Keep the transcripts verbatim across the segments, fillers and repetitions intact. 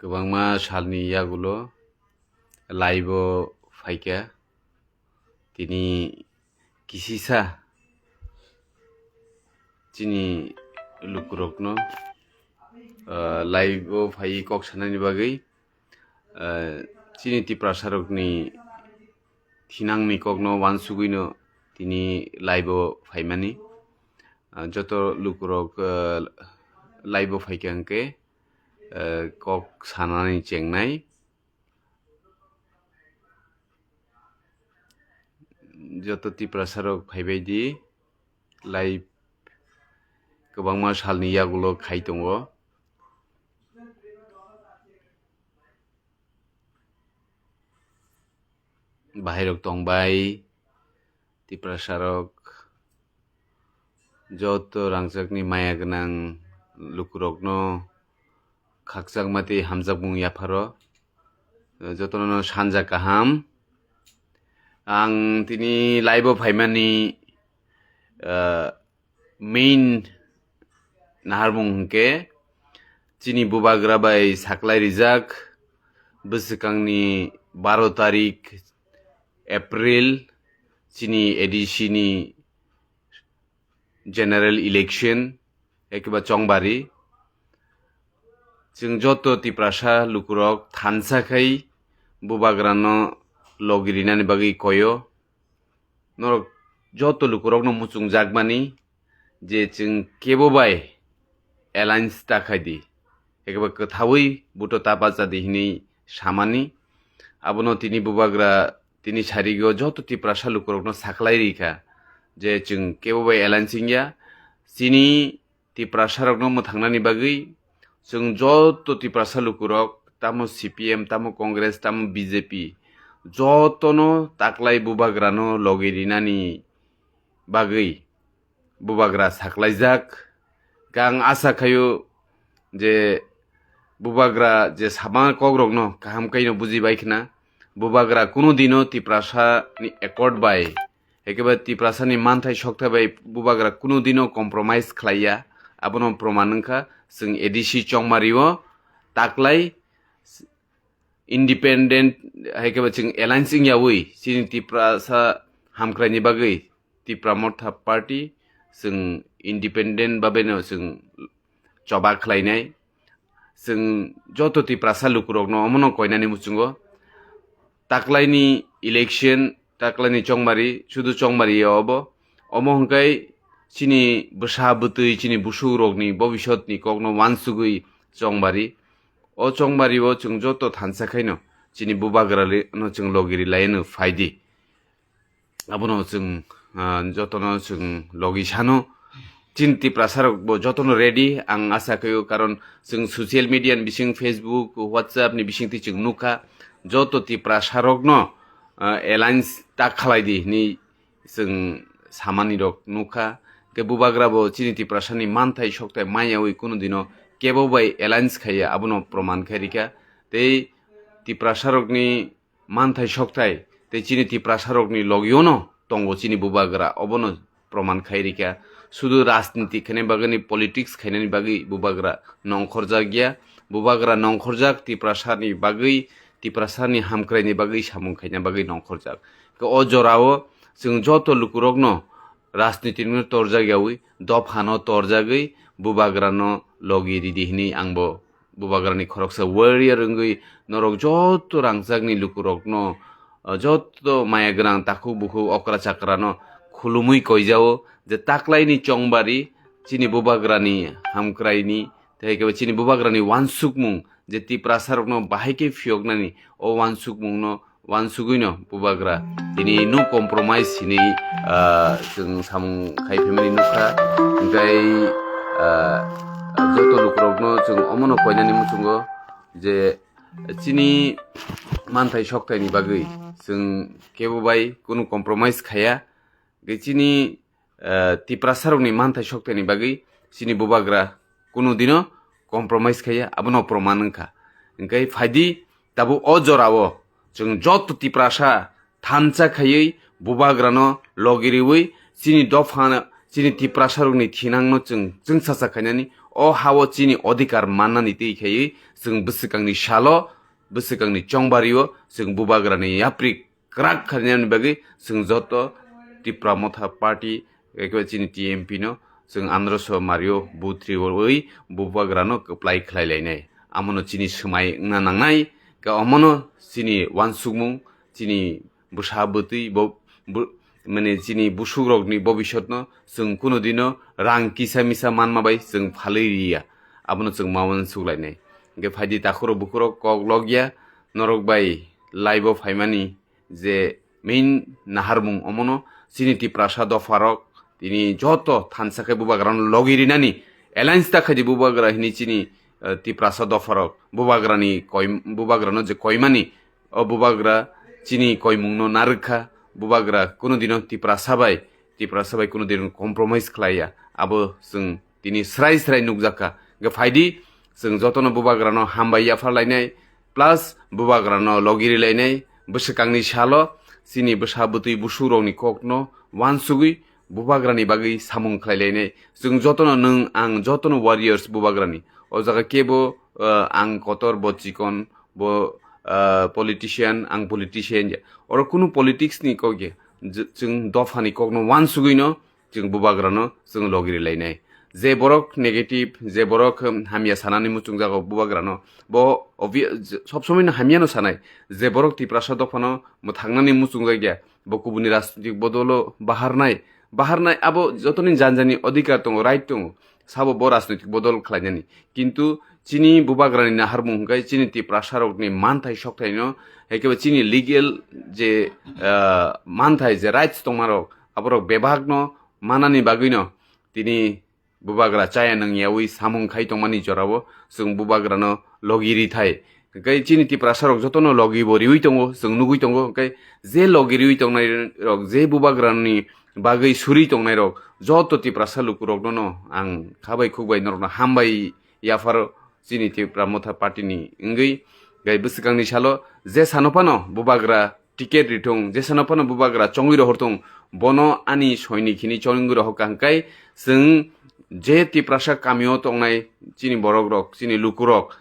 Kwbangma salni yagulo live-o phaikha. Tini kisisa chini lukurokno, ah, live-o phaiwi kok sanani bagwi, ah, chini Tiprasarokni thinangni kokno uansugwino tini live-o phaimani. Ah, joto lukurok, ah, live-o phaikha hwnkhe, ah, kok sanani chengnai. Joto Tiprasarok phaibaidi live kwbangma salni yagulo khai tongo. Bahairok tongbai, Tiprasarok, joto rangchakni maya gwnang lukurokno khakchangma tei hamjakmung yapharo, jotono sanja kaham. Ang tini live-o phaimani, ah, main naharmung hwnkhe chini bubagra bai saklai rijak bwswkangni baro tarik April chini A D C ni general election, ekeba chongbari. Chwng joto Tiprasa lukurok thansa khai bubagrano logi rinani bagwi koyo. Norok joto lukurokno muchungjakmani je chwng kebo bai alliance ta khai di, ekeba kwthaui buto ta bacha di hinwi samani. Abono tini bubagra tini sarigo joto Tiprasa lukurokno saklai rikha je chwng kebo bai alliance wngya. Chini Tiprasarokno mwthangnani bagwi chwng joto Tiprasa lukurok, tamo C P M, tamo Congress, tamo B J P, jotono taklai bubagrano logi rinani bagwi bubagra saklaijak. Khe ang asa khaio je bubagra je sama kokrokno kaham khaino buji bai khna, bubagra kunu dino Tiprasani accord bai, ekeba Tiprasani manthai sokthai bai bubagra kunu dino compromise khlaiya. Abono proman wngkha chwng A D C chongmario taklai independent, hai khe ba chwng alliance wngyaui chini Tiprasa hamkraini bagwi Tipra Motha Party chwng independent babeno chwng choba khlainai. Chwng joto Tiprasa lukurokno omono koinani muchungo taklaini election, taklaini chongmari, sudu chongmari ya obo. Omo hwnkhe chini bwsa bwtwi, chini busukrokni bobisotni kokno uansugwi chongmari. O chongmari o chwng joto thansa khaino chini bubagra le-, no chwng logi ri lai no phai di. Abono chwng, ah, jotono chwng logi sano. Chini Tiprasa rok bo jotono ready, ang asa khaio, karon chwng social media ni bising, Facebook, WhatsApp ni bising twi chwng nukha, joto Tiprasa rokno, ah, alliance ta khalai di hinwi chwng samani rok nukha. Khe bubagra bo chini Tiprasa ni manthai sokthai maya wi kunu dino kebo bai alliance khaiya, abono proman khai rikha. Tei Tiprasa rokni manthai sokthai tei chini Tiprasa rokni logiono tongo chini bubagra, obono proman khai rikha. Sudu rajniti khaina bagwi ni, politics khainani bagwi bubagra nongkhorjak ya. Bubagra nongkhorjak Tiprasani bagwi, Tiprasani hamkraini bagwi samung khaina bagwi nongkhorjak. Khe o jorao chwng joto lukurokno rajniti no torjak yaui, dophano torjagwi bubagrano logi ridi hinwi ang bo bubagrani khoroksa warrior wngwi norok joto rangchakni lukurokno, ah, joto maya gwnang takhuk bukhuk okra chakrano khulumwi koijao je taklaini chongbari chini bubagrani hamkraini tei khe chini bubagrani uansukmung je Tiprasarokno bahai khe phiyoknani o uansukmungno uansugwino bubagra tini no compromise hinwi, ah, chwng samung khai phaimani nukha. Hwnkhe, ah, joto lukurokno chwng omono koinani muchungo je chini manthai soktaini bagwi chwng kebo bai kunu compromise khaiya. Hwnkhe chini, ah, Tiprasarokni manthai soktaini bagwi chini bubagra kunu dino compromise khaiya, abono proman wngkha. Hwnkhe phaidi tabuk o jorao chwng joto Tiprasa thansa khaiwi bubagrano logi riwi chini dopha, chini Tiprasarokni thinangno chwng chwngsacha khainani, o hao chini odhikar mannani twi khaiwi chwng bwswkangni salo, bwswkangni chongbario chwng bubagrani yapri kwrak khainani bagwi chwng joto Tipra Motha Party, ekhe chini T M P no chwng androso mario buthriwi bubagrano kwplai khlai lainai. Amono chini swmai wngna nangnai, khe omono chini uansukmung, chini bwsa bwtwi bo, bo, mane chini busukrokni bobisotno chwng kunu dino rang kisa misa manma bai chwng phalwi riya. Abono chwng ma uansuk lainai. Hwnkhe phaidi takhurok bukhurok kok logya, norok bai live-o phaimani je main naharmung omono chini Tiprasa dopharok tini joto thansa khe bubagrano logi rinani alliance ta khaidi bubagra hini chini, eh, Tiprasa dopharok bubagrani koi-, bubagrano je koimani o bubagra chini koimungno narwkha, bubagra kunu dino Tiprasa bai, Tiprasa bai kunu dino compromise khlaiya, abo chwng tini srai srai nukjakha. Hwnkhe phaidi, chwng jotono bubagrano hambai yaphar lainai, plus bubagrano logiri lainai, bwswkangni salo chini bwsa bwtwi busukrokni kokno uansugwi bubagrani bagwi samung khlai lainai. Chwng jotono, nwng ang jotono warriors bubagrani. O jaga kebo, eh, ang kotor, bo chikon, bo, eh, politician, ang politician ya. Oro kunu politics ni kok ya. J-, chwng dophani kokno uansugwino chwng bubagrano chwng logiri lainai. Je borok negative, je borok, um, hamya sanani muchungjago bubagrano, bo obvi-, j-, sob somoino hamyano sanai. Je borok Tiprasa dophano mwthangnani muchungjak ya, bo kubuni rajnitik bodolo baharnai, baharnai abo jotoni janjani odhikar tongo, right tongo, sabo bo rajnitik bodol khlainani. Kintu chini bubagrani naharmung hwnkhe chini Tiprasarokni manthai sokthaino, ekebe chini legal je, ah, manthai je rights tongmarok, aborok bebakno manani bagwino tini bubagra chaya nangyawi samung khai tongmani jorao chwng bubagrano logi rithai. Hwnkhe chini Tiprasarok jotono logi bo riwi tongo, chwng nugwi tongo. Hwnkhe je logi riwi tongnairok, je bubagrani bagwi suri tongnairok, joto Tiprasa lukurokno no ang khabai khukbai norokno hambai yapharo chini Tipra Motha Party ni wngwi. Gai bwswkangni salo je sano phano bubagra ticket rithung, jesano phano bubagra chongwi rohorthung, bono ani soinik hini chongwi rohorkha hwnkhe chwng je Tiprasa kamio tongnai chini borokrok, chini lukurok,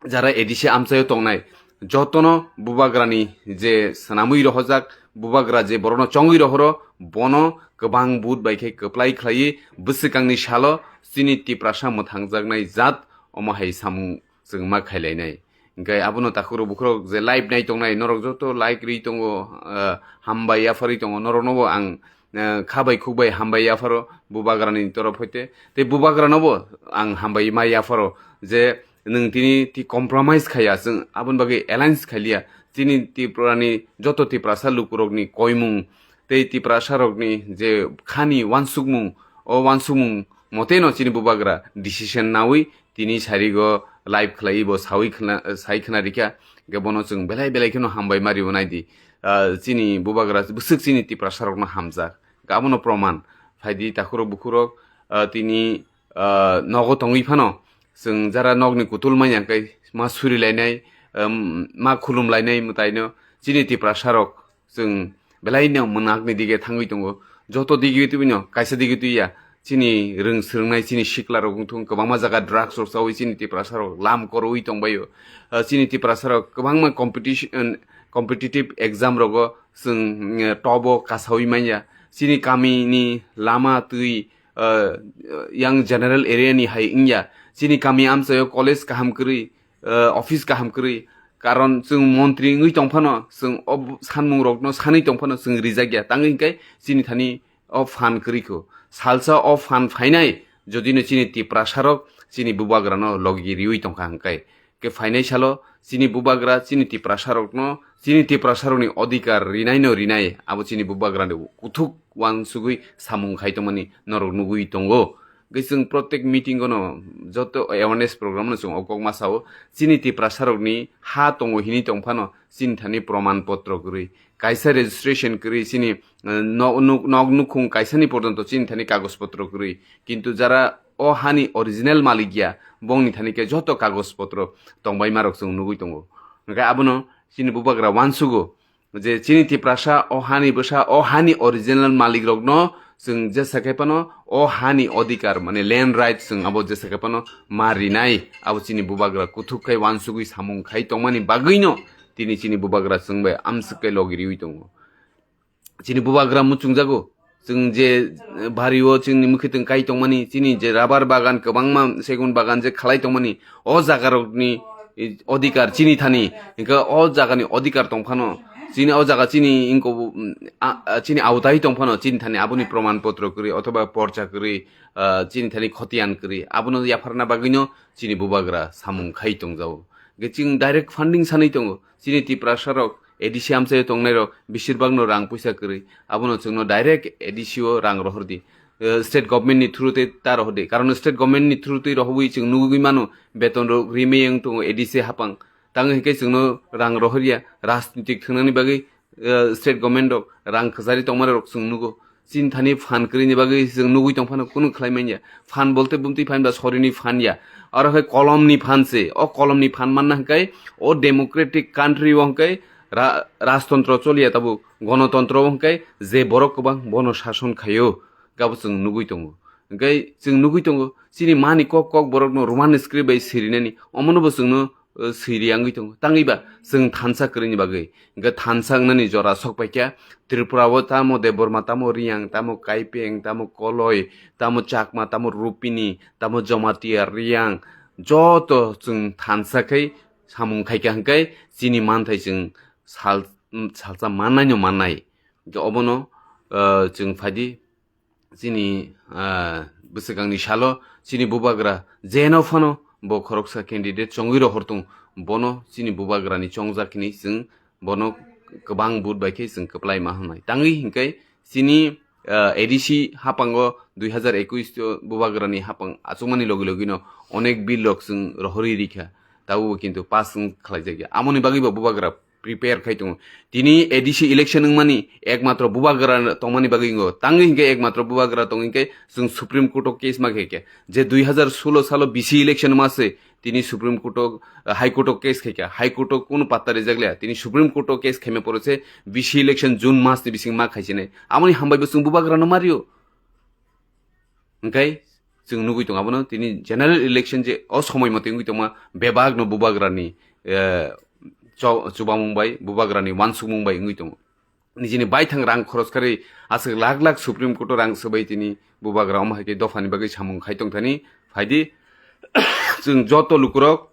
jara A D C amchaio tongnai, jotono bubagrani je swnamwi rohorjak, bubagra je borokno chongwi rohoro, bono kwbang vote bai khe kwplai khlaiwi bwswkangni salo chini Tiprasa mwthangjaknai jat omo hai samung chwng ma khailainai. Hwnkhe abono takhurok bukhurok je live nai tongnai, norok joto like ri tongo, ah, hambai yapharwi tongo, norokno bo ang, ah, kha bai khuk bai hambai yapharo bubagrani torof hoite. Tei bubagrano bo ang hambai ma yapharo je nwng tini ti compromise khaiya, chwng aboni bagwi alliance khailiya. Chini Tripurani joto Tiprasa lukurokni koimung tei Tiprasarokni je khani uansukmung, o uansukmung moteno chini bubagra decision naui tini sarigo live khlaiwi bo saui khna-, sai khna rikha. Hwnkhe bono chwng belai belai kheno hambai ma rionai di. Ah, chini bubagra bwswk chini Tiprasarokno hamjak. Abono proman phaidi takhurok bukhurok, ah, tini, ah, nogo tongwi phano chwng jara nokni kutul manya hwnkhe ma surilainai, um, ma khulumlainai mwtaino chini Tiprasarok chwng belaino mwnakni dige thangwi tongo. Joto dige tubino kaisa dige tuiya. Chini rwng swrwngnai chini siklarok wngthung kwbangma jaga drugs rok chaui chini Tiprasarok lam koroi tongbaio. Ah, chini Tiprasarok kwbangma competition, competitive exam rogo chwng, mm, top o kasaui manya. Chini kamini lama twi, ah, yang general area ni hai wngya. Chini kami amchaio college kaham kwrwi, ah, office kaham kwrwi. Karon chwng montri wngwi tongphano, chwng o sanmungrokno sanwi tongphano chwng rijakya. Tangwi hwnkhe chini thani o phan kwrwi kho. Salsa o phan phainai, jodino chini Tiprasarok chini bubagrano logi riwi tongkha hwnkhe. Khe phainai salo chini bubagra chini Tiprasarokno, chini Tiprasarokni odhikar rinaino rinai, abo chini bubagrani kuthuk uansugwi samung khai tongmani norok nugwi tongo. Hwnkhe chwng protek meeting-o no joto awareness program-no chwng o kok ma sao, chini Tiprasarokni ha tongo hini tongphano chini thani proman potro kwrwi, kaisa registration kwrwi chini, eh, nok nuk-, nok nukhung kaisani porjonto chini thani kagoj potro kwrwi. Kintu jara o hani original malik ya, bongni thani khe joto kagoj potro tongbaima rok chwng nugwi tongo. Hwnkhe abono chini bubagra uansugo je chini Tiprasa o hani bwsa, o hani original malik rokno chwng jesa khe phano o hani odhikar, mane land right, chwng abo jesa khe phano ma rinai, abo chini bubagra kuthuk khai uansugwi samung khai tongmani bagwino tini chini bubagra chwng bai amswk khe logi riwi tongo. Chini bubagra muchungjago. Chwng je, eh, bari o chini mwkhwtwng kai tongmani, chini je rabar bagan kwbangma, segun bagan je khalai tongmani, o jagarokni, eh, odhikar chini thani, hwnkhe o jagani odhikar tongphano, chini o jaga chini ingko, mm, a, a, chini awtai tongphano, chini thani aboni proman potro kwrwi othoba porcha kwrwi, ah, chini thani khotiyan kwrwi, abono yapharna bagwino chini bubagra samung khai tongjago. Hwnkhe chwng direct funding sanwi tongo, chini Tiprasarok A D C amchaio tongnairok besirbagno rang puisa kwrwi, abono chwngno direct A D C o rang rohor di. Eh, state government ni through tei ta rohor di. Karon state government ni through tei rohorwi chwng nugwi mano, beton rok rimwi wng tongo A D C hapang. Tang hwnkhe chwngno rang rohorya, rajnitik thwngnani bagwi, eh, state government rok rang kwchari tongmani rok chwng nugo. Chini thani phan kwrwini bagwi chwng nugwi tongphano kunu khlai manya. Phan bolte bumtwi phan ba sorini phan ya. Aro hai kolomni phan se. O kolomni phan manna hwnkhe o democratic country o hwnkhe ra-, rajtontro choliya tabuk. Gonotontro o hwnkhe je borok kwbang bono sason khaio. Gabo chwng nugwi tongo. Hwnkhe chwng nugwi tongo, chini mani kok kok borokno Roman script bai sirinani, omono bo chwngno, eh, siri wngwi tongo. Tangwi ba chwng thansa kwrwini bagwi. Hwnkhe thansa wngnani jora sok paikha. Tripura o tamo Debbarma, tamo Riyang, tamo Kaipeng, tamo Koloi, tamo Chakma, tamo Rupini, tamo Jamatia, Riyang, joto chwng thansa khai samung khaikha hwnkhe chini manthai chwng sal-, salsa mannaino mannai. Hwnkhe obono, eh, chwng phaidi chini, ah, bwswkangni salo chini bubagra jeno phano bo khoroksa candidate chongwi rohor tong, bono chini bubagrani chongjak hinwi chwng bono kwbang vote bai khe chwng kwplai ma hwnwi. Tangwi hinkhe chini, ah, A D C hapango dui hazar ekush o bubagrani hapang achukmani logi logino onek bill rok chwng rohorwi rikha, tabukbo kintu pass wng khlaijakya. Amoni bagwibo bubagra prepare khai tongo. Tini A D C election wngmani ekmatro bubagra tongmani bagwi wngo. Tangwi hinkhe ekmatro bubagra tong hinkhe chwng Supreme Court o case ma khe khe. Je dui hazar solo salo B C election ma se tini Supreme Court o, High Court o case khai kha. High Court o kunu patta rijak le. Tini Supreme Court o case khaima poro se B C election June mas ni bising ma khai sinai. Amoni hambai bo chwng bubagra no mario. Hwnkhe chwng nugwi tongo abono tini general election je o somoi mote wngwi tongma bebak no bubagrani, eh, cho-, chubamung bai, bubagrani uansukmung bai wngwi tongo. Nijini baithang rang khoros kharwi aswk lakh lakh Supreme Court o rang swbai tini bubagra omo hai khe dophani bagwi samung khai tongthani phaidi chwng joto lukurok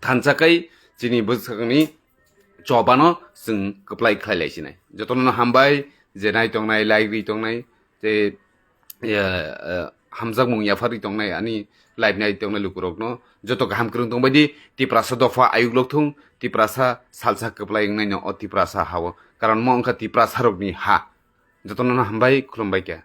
thansa khai chini bwsakni chobano chwng kwplai khlai lai sinai. Jotono no hambai je nai tongnai, like ri tongnai, tei, eh, eh, hamjakmung yapharwi tongnai ani live nai tongnai lukurokno joto kaham kwrwng tongbaidi Tiprasa dopha ayuk lok thung, Tiprasa salsa kwplai wngnaino o Tiprasa hao. Karon mo wngkha Tiprasarokni ha. Jotono no hambai, khulumbai kha.